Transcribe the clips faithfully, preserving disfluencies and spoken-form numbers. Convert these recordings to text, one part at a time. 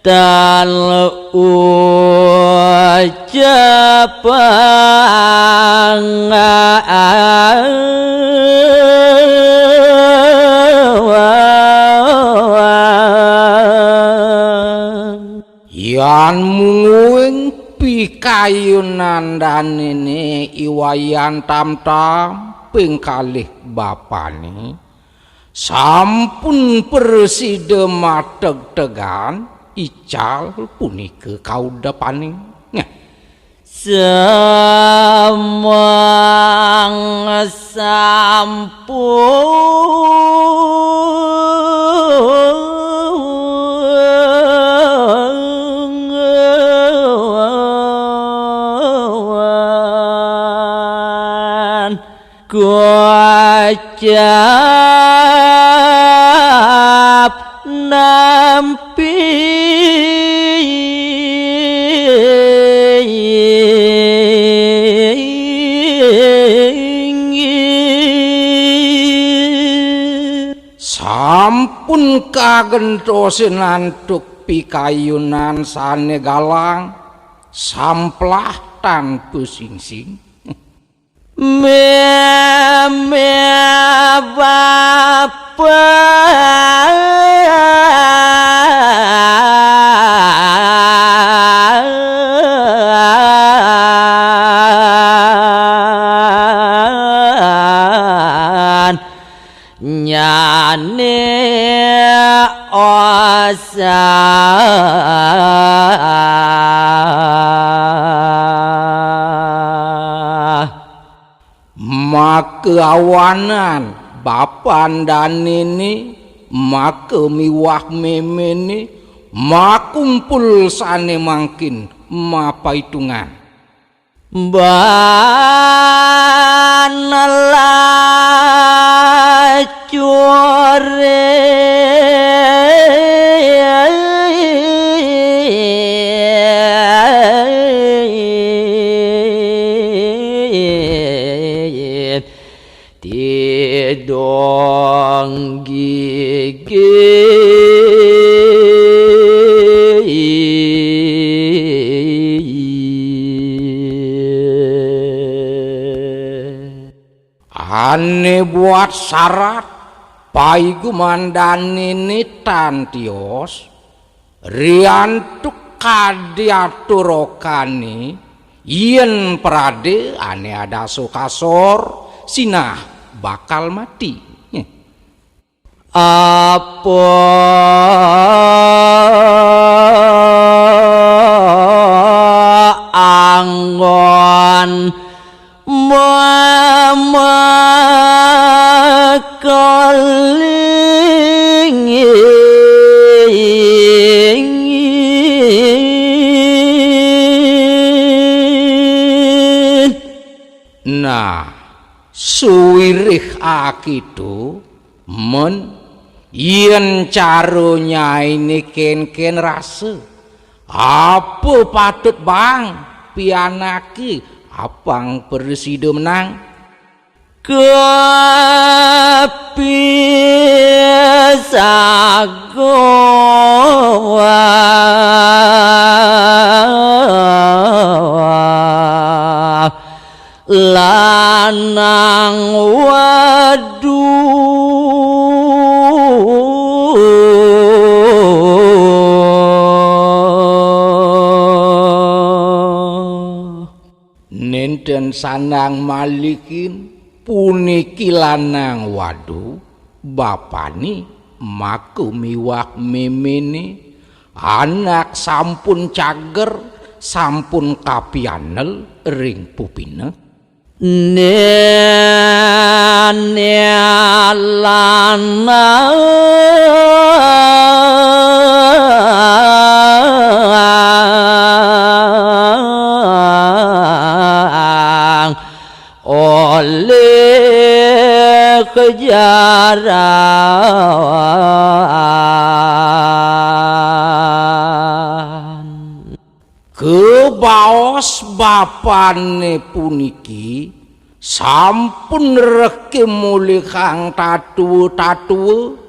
Tan ucapang Yan munguing pikayunan danene i Wayan Tamtam ping kalih bapane sampun prasida mategtegan ical punika kaudepane. Nah, semang sampun kocap nampi sampun kagentosin antuk pikayunan sane galang, samplah tanpa singsing. Meme bapan nyane osah. Maka awanan bapan danene, maka miwah memene, makumpul sane mangkin mapaitungan. Ban lacure tidong gigi. Ane buat sarat paiguman danene tan tios, riantuk kadi aturokane, yen prade ane adasa kasor sinah bakal mati. Apa anggon makaling. Nah, suwirih akitu, men yen cara nyaine kenken rasa, apa patut bang pianake apang prasida menang? Kapisaga lanang wadu. Nenten sandang malikin, puniki lanang wadu, bapane maka miwah memene, anak sampun cager, sampun kapianel ring pupine. Nene lanang olih jarawan. Kabaos bapane puniki sampun reke mulihang tatua-tatua,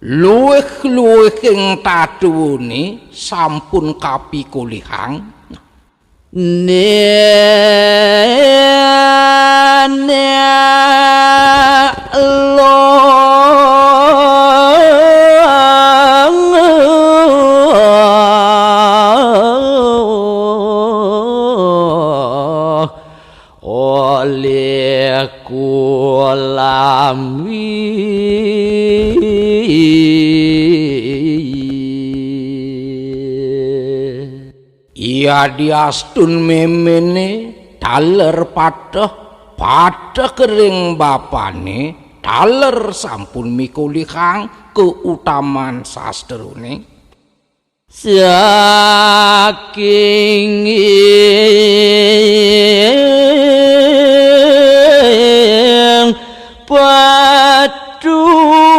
Luwih-luwihing tatuwune sampun kapikolihang. Oleh kulami. Iya diastun memene taler pateh, pateh ring bapane, taler sampun mikolihang keutaman sastrane. Saking ing patuang.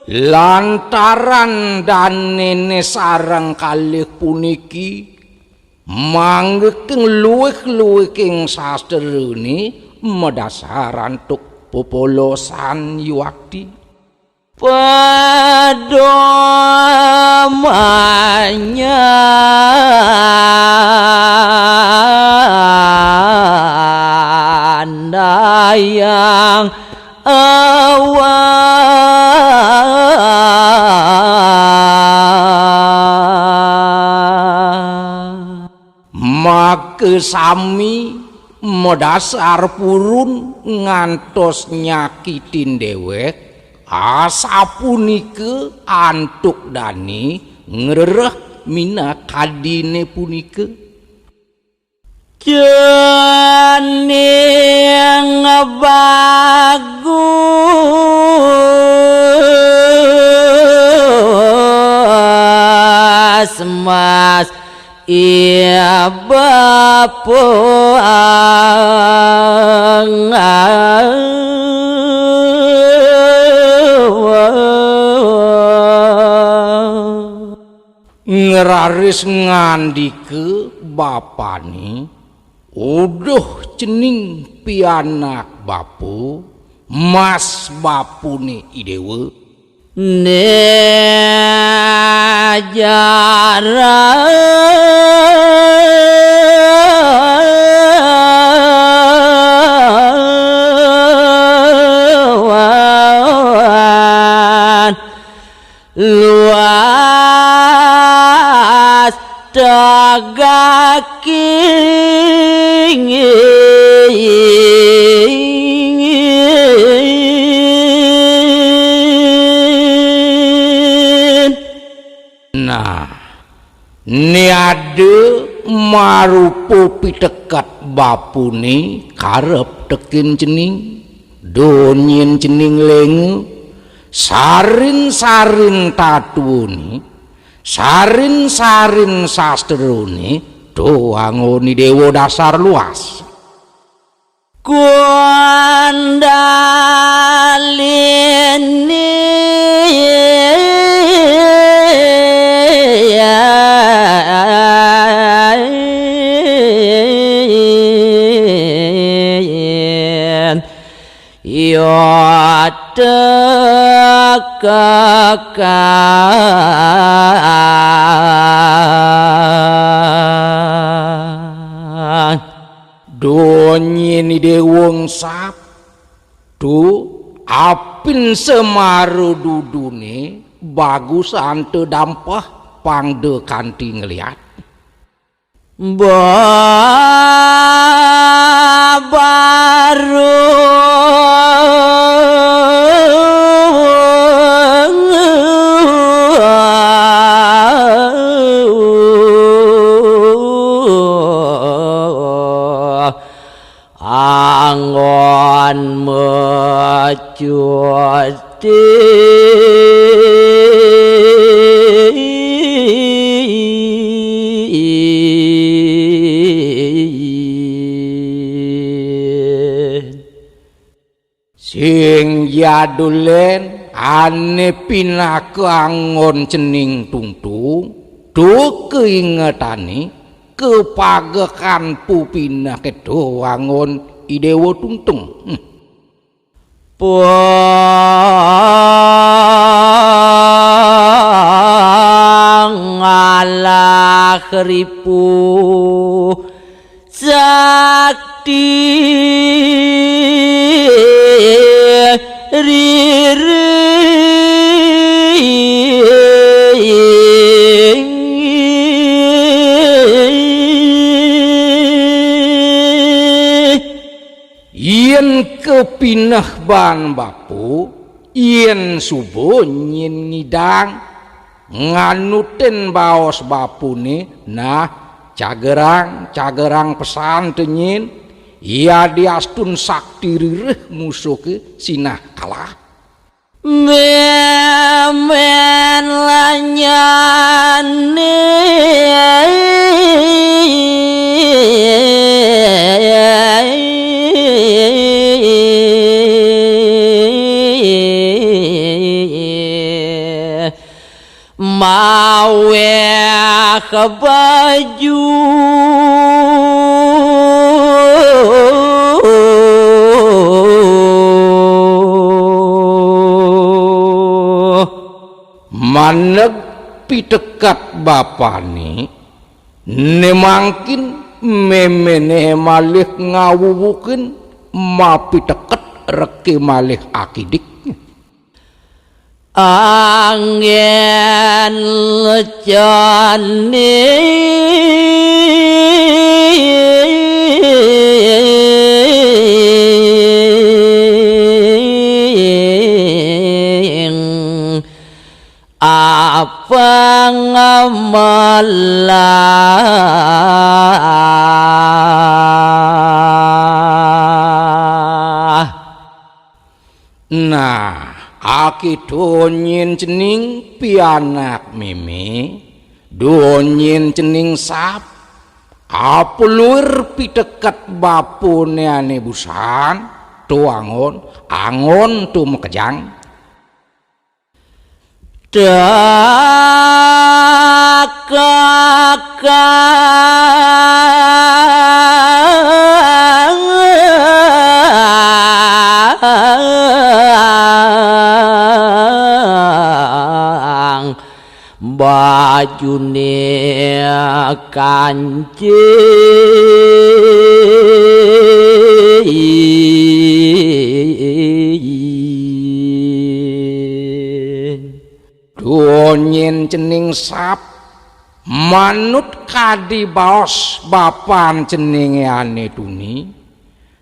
Lantaran danene sareng kalih puniki, manggiking luwih-luwihing sastrane madasar antuk pepolosan yuakti. Pedomanyandayang awak. Makasami madasar purun ngantos nyakitin dewek, asapunika antuk dane ngrereh minakadine punika. Cening bagus mas iya bapa. Ngraris ngandika bapane, "Uduh cening pianak bapa, mas bapune I Dewa." Nejaran luas tagaking. Nah, niada marupa piteket bapune karep tekin cening, donyen cening lenga, sarin-sarin tatuane, sarin-sarin sastrane, to anggon I Dewa dasar luas. Kuandalini. Iya tekekang. Donyen I Dewa engsap, tu apin semara dudune bagus anta dampah pang da kanti ngeliat. Babaru anggon mecuti. Sing jadulen ane pinaka anggon cening tungtung, To kaingetané, kapagekan pupinah kéto wangun I Déwa Tuntung. Hmm. Pangalah ripuh sakti riring. Yén kapineh baan bapa, yén suba nyén ngidang nganutin baos bapané, nah, cagerang, cagerang pesan té nyén, yadiastun sakti ririh musuhé sinah kalah. Mémén lanyané. Mawéh baju. Maneg piteket bapané, né mangkin méméné malih ngawuwuhin mapiteket reké malih akidik. Anggén cening apang melah. Nah, akéto nyén cening pianak mémé, duh nyén cening sap, apa luir piteket bapané ané busan, to anggon, anggon to makejang. Takakang bajuné kancing. Duh nyén cening sap, manut kadi baos bapan ceningé ané tuni,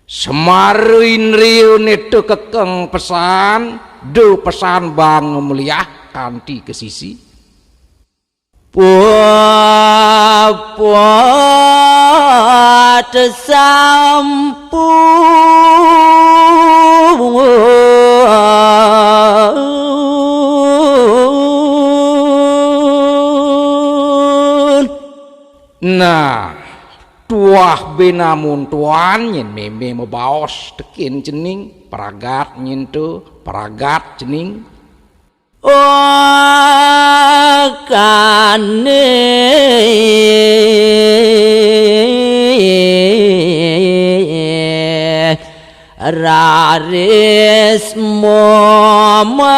semara indriyané takekeng pesan, duh pesan bang muliah kanti kasisi. Puput sampun. Nah, tuah binamun tuan nyén mémé mabaos tekén cening, pragat nyén to, pragat cening. Okane raris mamarga.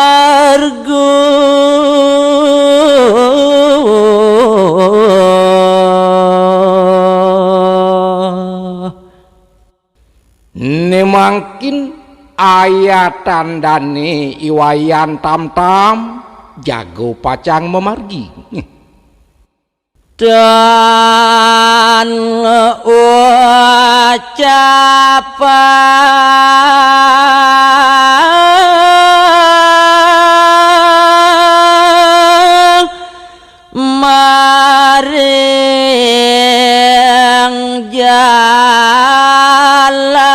Né mangkin ayatan dané I Wayan Tamtam jaga pacang mamargi. Tan ucapang maring jalan.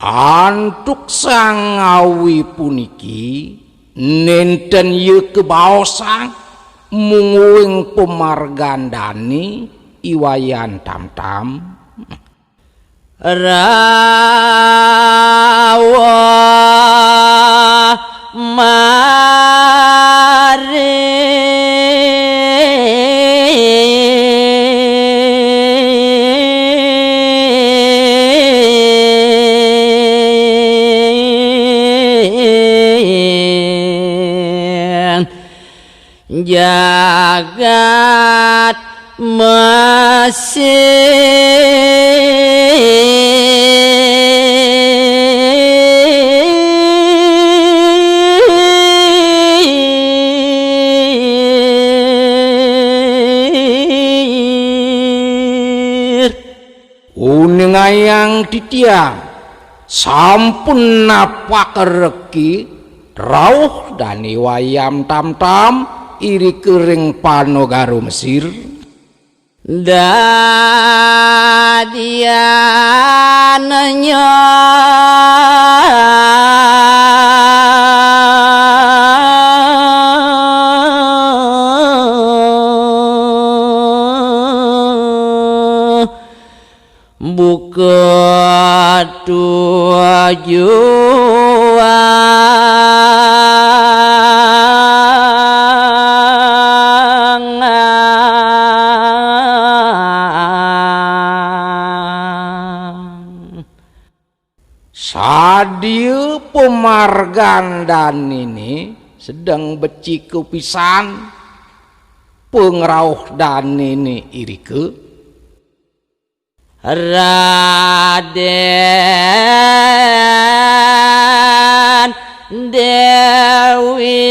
Antuk sangawi puniki nénten ya kabaosang mungguing pamargan dané I Wayan Tamtam. Rawuh mari. Jagat Mesir. Uningayang titiang sampun napak reki rauh dane wayam tamtam irika ring panogara Mesir. Dadiannya buka tujuan. Sadia pamargan danene sedeng becika pisan pangrauh danene irika. Raden Dewi.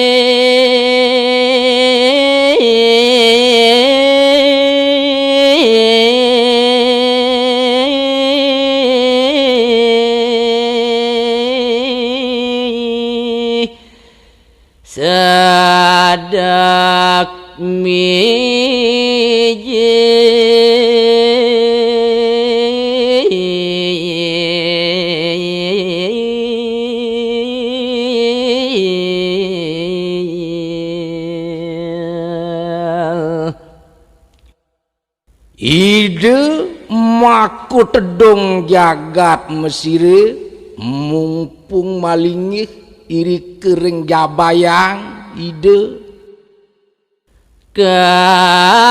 Sedek miji. Ida makutedung jagat Mesire, mumpung malinggih irika ring Jabayang Ida. Kalih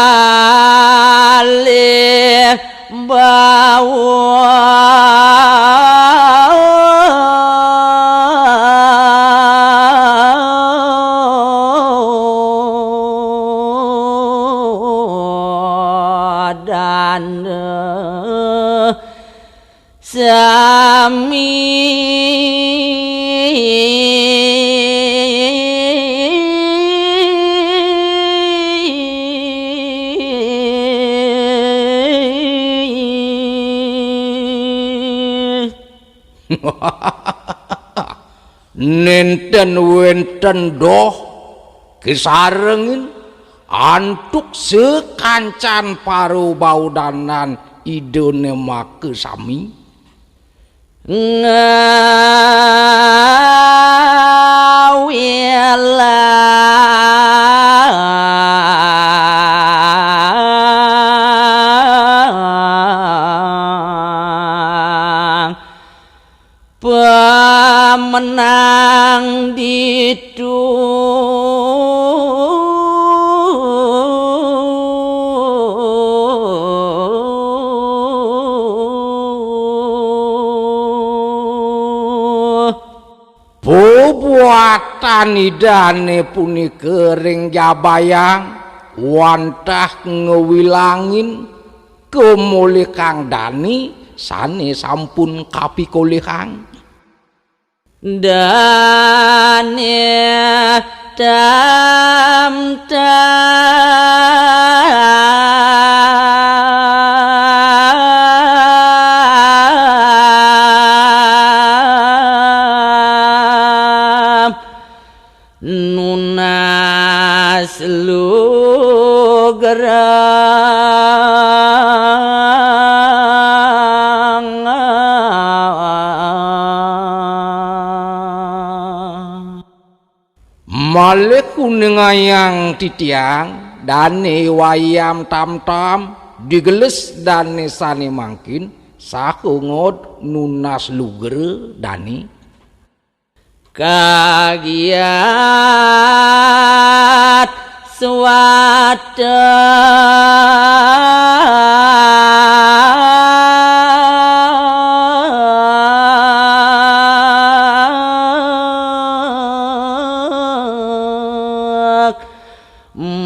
bawah dana sami. Nenten wenten doh kasarengin antuk sakancan parabaudanan Idane makasami. Ngawilang pamenang ditu. Pabuatan Idane punika ring Jabayang wantah ngwilangin kamolihang dane sane sampun kapikolihang. Dane tamtam nunas lugrang. Malih kuningayang titiang, dane wayam tamtam, digelis dane sane mangkin, Saha ngod nunas lugra dane. Kagiat suwata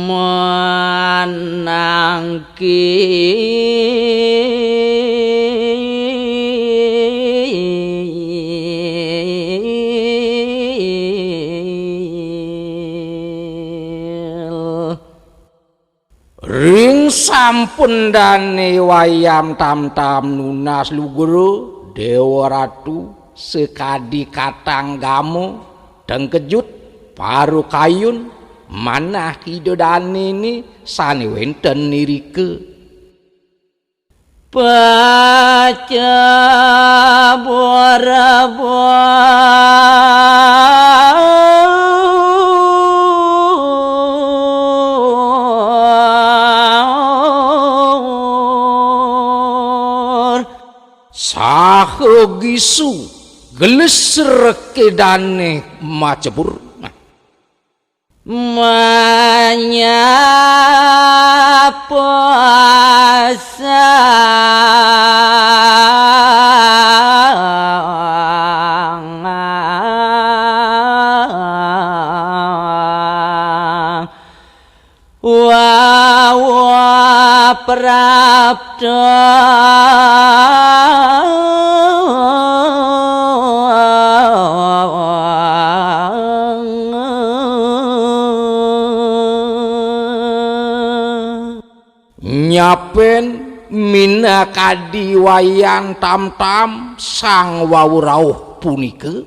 manangkil. Ring sampun dane Wayan Tamtam nunas lugra, Dewa Ratu, sakadi katanggama, tengkejut, parakayun, manah Ida Danene sane wenten nirika. Pacabur-bur. Saha gisu, glesreke dane macebur. Nah. Manyapa sang wawa prapta. Nyapen minakadi Wayan Tamtam sang wau rauh punika,